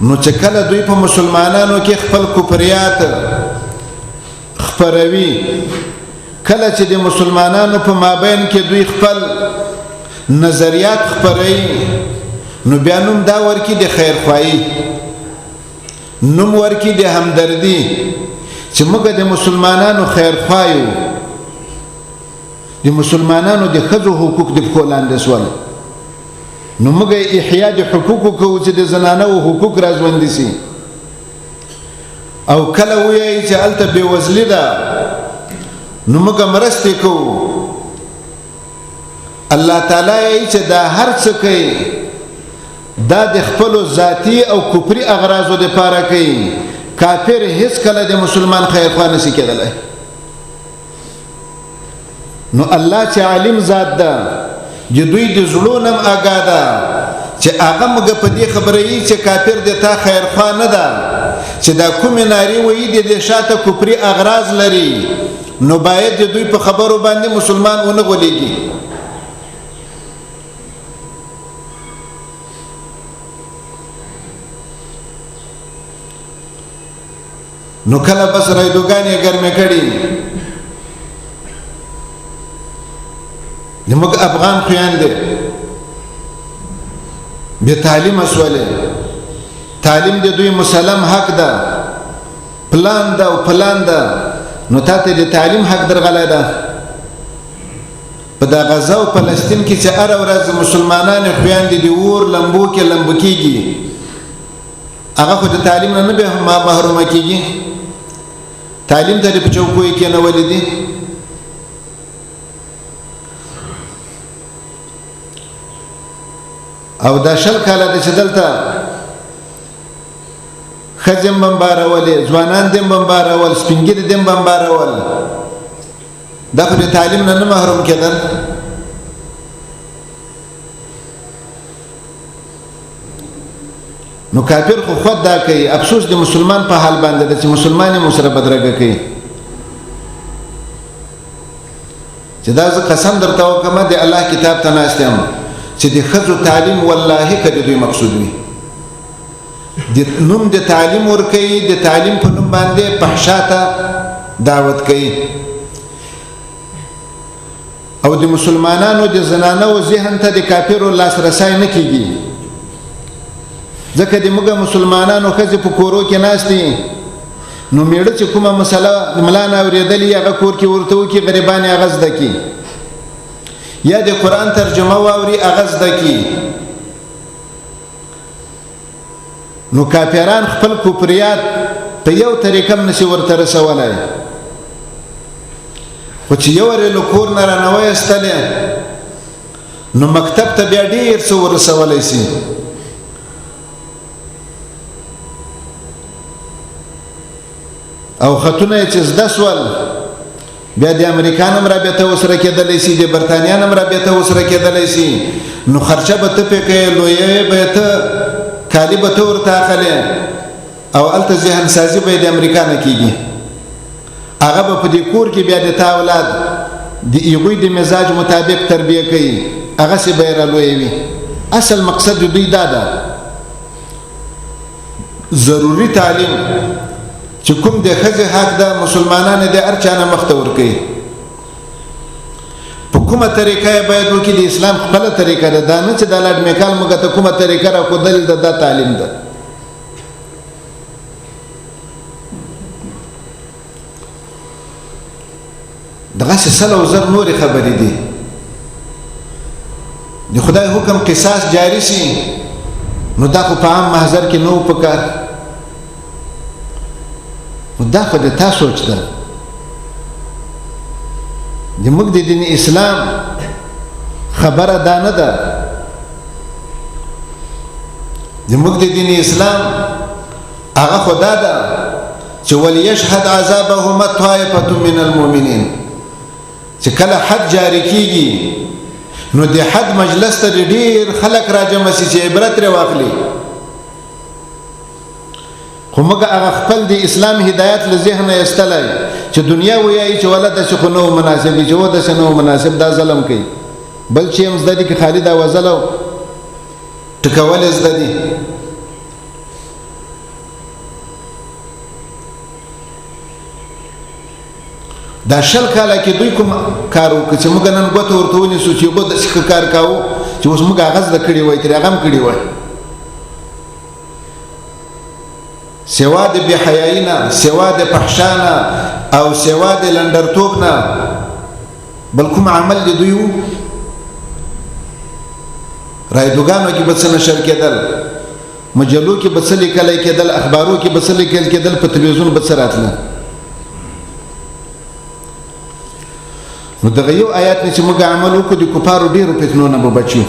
نو چې کله دوی په مسلمانانو کې خپل کفریات خپروي، کله چې د مسلمانانو په مابین کې دوی خپل نظریات خپروي، نو بیا نوم دا ورکی د خیرخواهي، نوم ورکی د همدردي، چې موږ د مسلمانانو خیرخواه یو، د مسلمانانو د ښځو حقوق د پښو لاندې سول، نو موږ احیا د حقوقو کوو چې د زنانو حقوق را ژوندي سي. او کله وایي چې هلته بېوزلي ده، نو موږ مرستې کوو. الله تعالی یې چې دا هر څه کوي، دا د خپل ذاتی او کفري اغراضو لپاره کوي. کافر هیڅ کله د مسلمان خیرخواه نشي کېدلی. نو الله چې عالم ذات ده، د دوی د زړونو هم آګاه ده چې هغه موږ په دې خبره یي چې کافر د تا خیرخواه نه ده، چې دا کومې نارې وایي د دې شاته کفري اغراض لري، نو باید د دوی په خبرو باندې مسلمان ونه غولېږي. نو کله بس رایدوګانې ګرمې کړي، د موږ افغان خویندې بې تعلیمه سولې، تعلیم د دوی مسلم حق ده، پلان ده او پلان ده، نو تا ته د تعلیم حق درغلی ده. په دا غزه او فلسطین کې چې هره ورځ مسلمانان خویندې د اور لمبو کې لمبو کېږي، هغه خو د تعلیم نه نه به محرومه کېږي. تعلیم ته دې په چوکو یې کېنولې دي. او دا 20 کاله د چې دلته ښځې هم بمبارولې، ځوانان دې هم بمبارول، سپین ږیري دې هم بمبارول، دا خو د تعلیم نه نه محروم کېدل. نو کافر خو خود دا کوي. افسوس د مسلمان په حال باندې ده چې مسلمان یې مو سره بدرګه کوي. چې دا زه قسم درته وکړم، د الله کتاب ته ناست یم، چې د ښځو تعلیم والله که د دوی مقصود وي، د نوم د تعلیم ورکوي، د تعلیم په نوم باندې فحشا ته دعوت کوي، او د مسلمانانو د زنانو ذهن ته د کافرو لاسرسی نه کیږي. ځکه د موږ مسلمانانو ښځې په کورو کې ناستې، نو میړه چې کومه مسله د ملا نه اورېدلې، هغه کور کې ورته وکړي، غریبان یې هغه زده کړي، یا د قرآن ترجمه واوري، هغه زده کړي. نو کافران خپل کفریات په یو طریقه هم نشي ورته رسولی، خو چې یو ورې له کور نه رانه وایستلې، نو مکتب ته بیا ډېر څه ورسولی سي. او خطونه یې چې زده سول، بیا د امریکا نم رابطه وسره کېدلی سي، د برتانیا نم رابطه وسره کېدلی سي. نو خرچه به ته پې کوې، لویوې به ته، کالي به ته ورته اخلې، او هلته ذهن سازي به د امریکا نه کېږي. هغه به په دې کور کې بیا د تا اولاد د هغوی د مزاج مطابق تربیه کوي، هغسې به یې رالویوي. اصل مقصد د دوی دا ده، ضروري تعلیم چې کوم د ښځې حق ده، مسلمانان د هر چا نه مخته ورکوي. په کومه طریقه یې باید وکړي؟ د اسلام خپله طریقه ده، دا نه چې د لاډ میکال موږ ته کومه طریقه راښودلې ده، دا تعلیم ده. دغسې 100,000 نورې خبرې دي. د خدای حکم قصاص جاری سي، نو دا خو په عام محضر کې نو پکار، نو دا خو د تا سوچ ده. د موږ د دین اسلام خبره دا نه ده. د موږ د دین اسلام هغه خدا ده چې وليشهد عذابهما طائفه من المؤمنین، چې کله حد جاری کیږي، نو د حد مجلس ته ډیر خلک راجمع سي چې عبرت ترې واخلي. خو موږ هغه خپل د اسلام هدایت له ذهنه ایستلی چې دنیا وایي چې ولا داسې خو نه مناسب دي، چې و داسې نه مناسب، دا ظلم کوي. بل چې هم زده دي که خالي دا وزل او ټکول یې زده دي. دا 20 کاله کې دوی کوم کار وکړ چې موږ نن ګوته ورته ونیسو چې وبه داسې ښه کار کاوه چې اوس موږ هغه زده کړي وای، ترې هغه هم کړي وای. سوا د بې حیایي نه، سوا د فحشا نه او سوا د لنډرتوب نه بل کوم عمل دی دوی وو؟ رایدوګانو کې به څه نشر کېدل، مجلو کې به څه لیکل کېدل، اخبارو کې به څه لیکل کېدل، په تلویزیون به څه راتله. نو دغه یو آیات نه چې موږ عمل وکړو، د کفارو ډېرو فتنو نه به بچو.